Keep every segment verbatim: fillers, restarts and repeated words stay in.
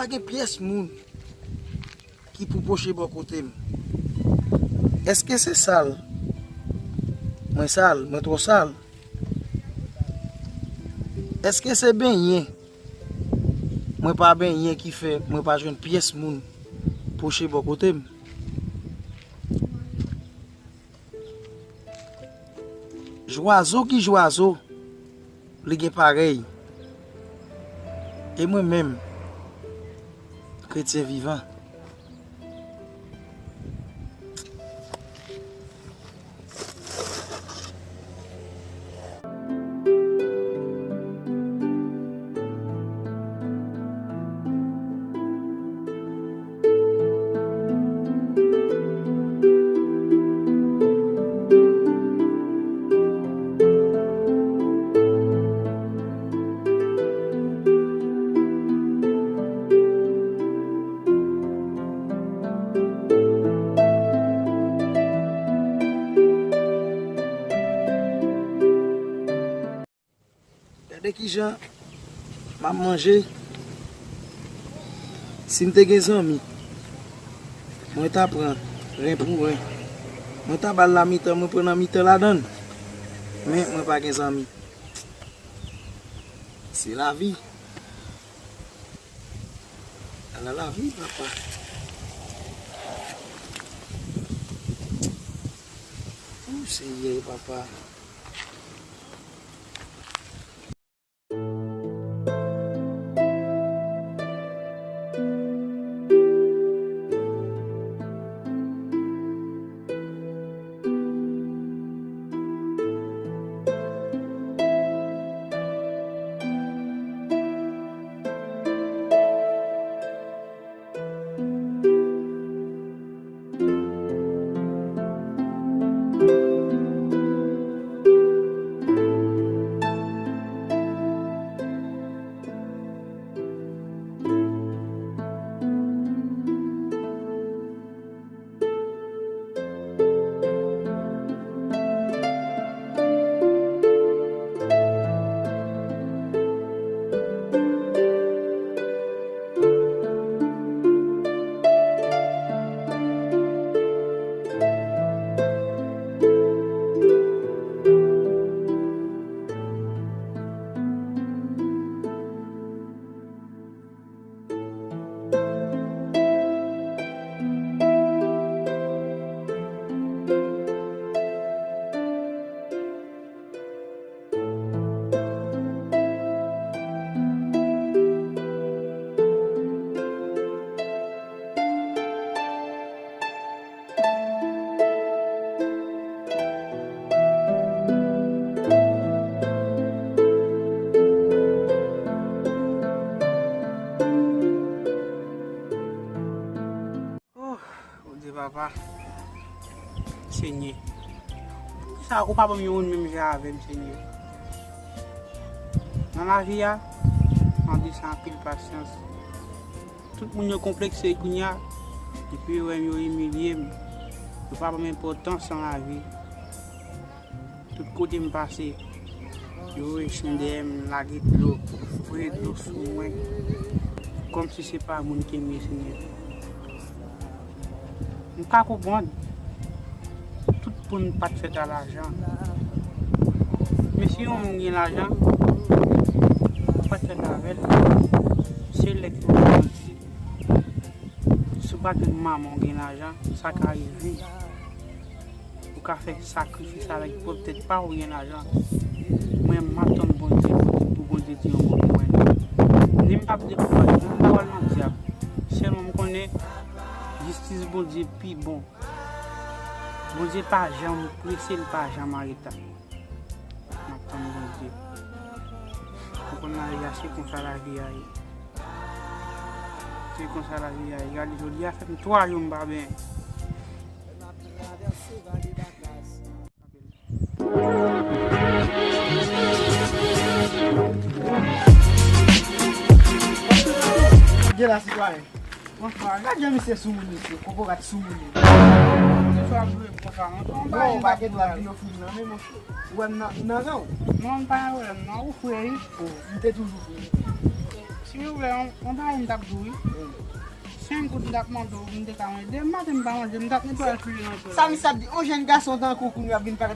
Pa gen pyès moun ki pou pwoche bò kote m. Èske se sal? Mwen sal, mwen twò sal. Èske se benyen? Mwen pa benyen ki fè mwen pa jwenn pyès moun pwoche bò kote m. Jwazo ki jwazo, li gen parèy. E mwen menm, kretyen vivan. Gade kijan m ap manje. Si m te gen zanmi, mwen ta pran ren pou ren. Mwen ta ba l nan mitan, mwen pran nan mitan ladan l. Men mwen pa gen zanmi. Se lavi. Ala lavi, papa. O Senyè, papa. Oh, Bondye papa, Senyè, poukisa ou pa ban m yon moun menm jan avè m, Senyè? Nan lavi a, mande sa anpil pasyans. Tout moun yo konplekse kounye a, depi yo wè m, yo imilye m, yo pa ban m enpòtans nan lavi. Tout kote m pase, yo rejwenn dèyè m, lage dlo, voye dlo sou mwen, kòmsi se pa moun ke m ye, Senyè. M ka konprann, tout moun pa t fèt a lajan. Men si yon moun gen lajan, ou pa t fèt avè l, se lè ke w grandi. Si w pa jwenn manman w gen lajan, sa ka rive. Ou ka fè sakrifis avèk pwòp tèt pa w, ou gen lajan. Mwen, m ap tann Bondye pou Bondye di yon mo pou mwen. Ni m p ap dekouraje, m pa pral nan dyab. Sèlman m konnen jistis Bondye pi bon. Bondye pa janm prese, l pa janm anreta. M ap tann Bondye. Ou konn lavi a, se konsa lavi a ye. Se konsa lavi a ye. Gade jodi a fè m twa jou m pa benyen. Gen la sitwayen. Bonswa. Gad jan misye soumoun, misye. Kokorat soumoun. Misye ap jwe konsa non. Bon, ou pa gen dwa di yo fou nan men, monchè. Ou wè m nan, nan ran w? Non, m pa nan pwoblèm non. Ou fre wi. Oh, m te toujou fre. Wi, ou wè, on, on bagay m t ap di w, wi. Senk goud m t ap mande w, m te ka mande. Demen maten m pa manje, m t ap netwaye file nan tè. Sa misye ap di, on jèn gason tankou w kounye a ap vin pale.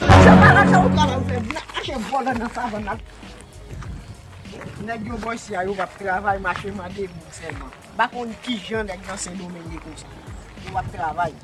Lajan pa lajan, ou travay, ou fè, n ap mache vòlè nan savann nan. Nèg yo bò isi a, yo p ap travay, mache mande goud sèlman. M pa konn kijan nèg nan Sendomeng ye konsa. Yo p ap travay.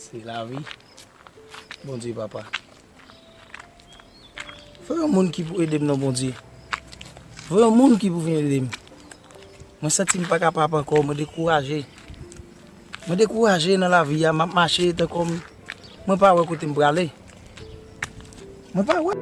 Se lavi. Bondye, papa. Voye yon moun ki pou ede m non, Bondye. Voye yon moun ki pou vin ede m. Mwen santi m pa kapab ankò, mwen dekouraje. Mwen dekouraje nan lavi a, m ap mache tankou m, mwen pa wè kote m prale. Mwen pa wè.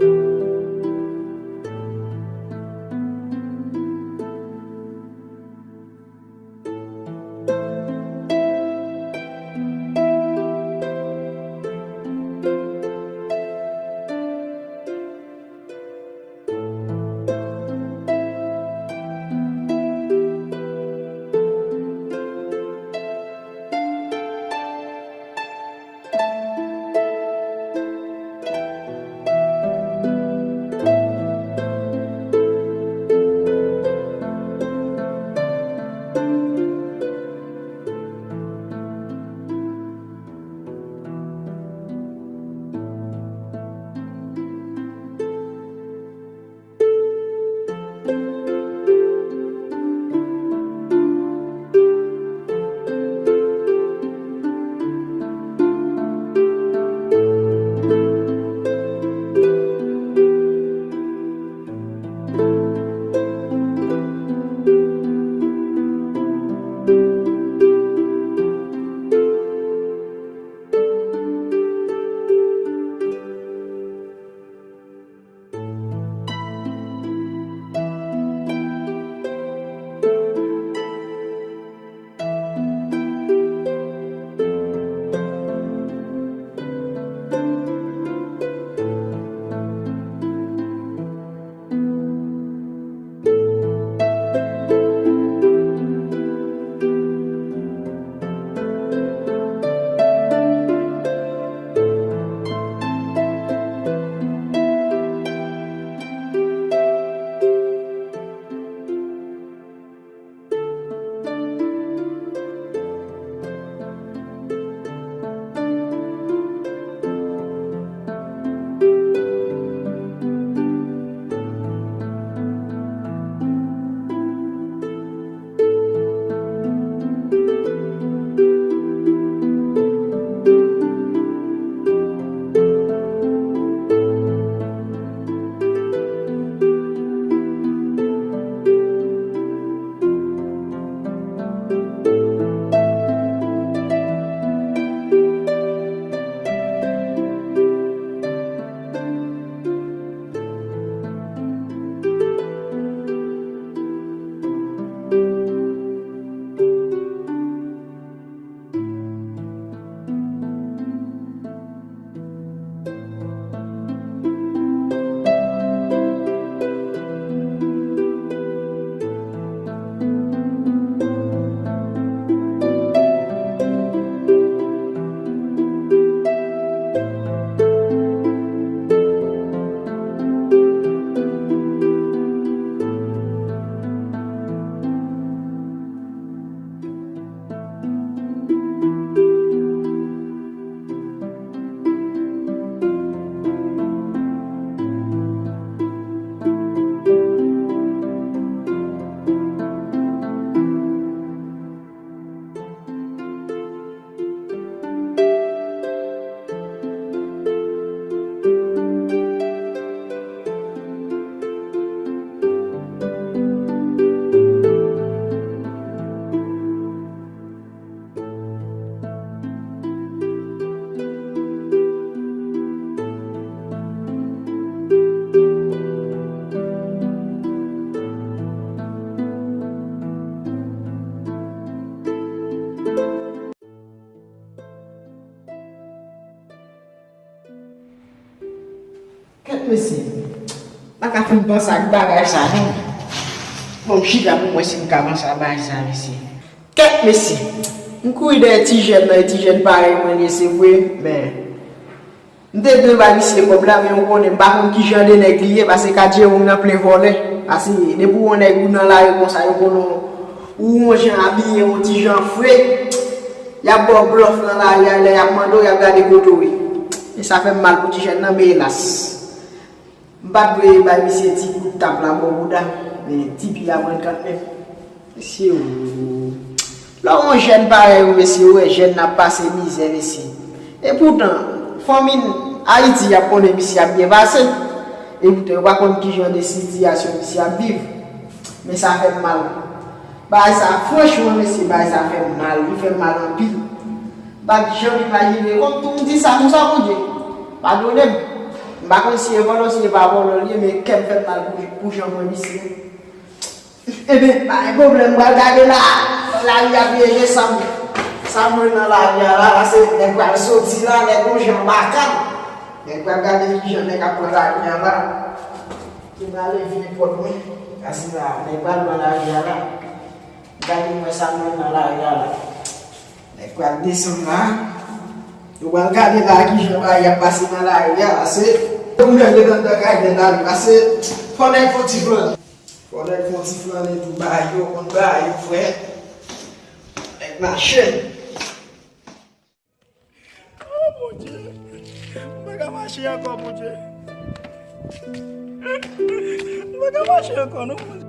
M pa ka fin panse ak bagay sa, non. Bon, m chita pou m wè si m ka panse ak bagay sa, mesye. Kèt, mesye. M kouri dèyè ti jèn nan, e ti jèn parèy mwen li ye, se vre, men m te dwe bay misye kòb la, men ou konnen, m pa konn ki jan de nèg li ye, paske kat Jewòm nan plen vòlè. Paske depi w wè yon nèg ou nan lari konsa, yo konnen ou yon jan abiye, yon ti jan fre. Y ap ba w blòf nan lari a, lè y ap mande w, y ap gade kote w ye. E sa fè m mal pou ti jèn nan, men elas. M pa t dwe bay misye ti kout tap la bò bouda, men ti pye a pran kanmenm. Mesye, o. Lè w yon jèn parèy ou, mesye, ou wè jèn nan ap pase mizè, mesye. Epoutan, fanmi n Ayiti, y ap konnen misye ap byen pase. Epoutan, yo pa konn ki jan de sitiyasyon misye ap viv. Men sa fè m mal. Bagay sa, franchman, mesye, bagay sa fè m mal. Li fè m mal anpil. M pa t janm imajine. Kòm tou m di sa konsa, Bondye, padone m. M pa konn si e vòlò, si e pa vòlò li ye, men kè m fè m mal pou, pou jan m wè misye. Ebyen, pa gen pwoblèm, m pral gade la. Lari a pyeje sa m, sa m wè nan lari a la, paske nèg pral soti la, nèg yon jan makab. Nèg pral gade ki jan nèg ap pran lari a la. Ki m ale vye pòt mwen. Paske la, nèg pral pran lari a la. Gade mwen sa m wè nan lari a la. Nèg pral desann la. Yo pral gade la ki jan bagay ap pase nan lari a, paske yo menm ret anndan kay nèg la, paske fò nèg fè yon ti flannen. Fò nèg fè yon ti flannen tou ba yo, konn ba yo, frè. Nèg mache. Oh, Bondye. M pa ka mache ankò, Bondye. M pa ka mache ankò, non, Bondye.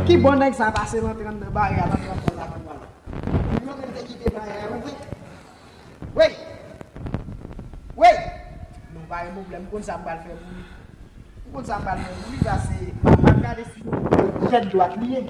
Ki bò nèg sa pase nan trannde baryè a, nan trannde baryè a? Yo menm te kite baryè a ouvri. Wey! Wey! Non, pa gen pwoblèm, m konn sa m pral fè pou li. M konn sa m pral fè pou li, paske m ap gade si se tèt dwat li ye.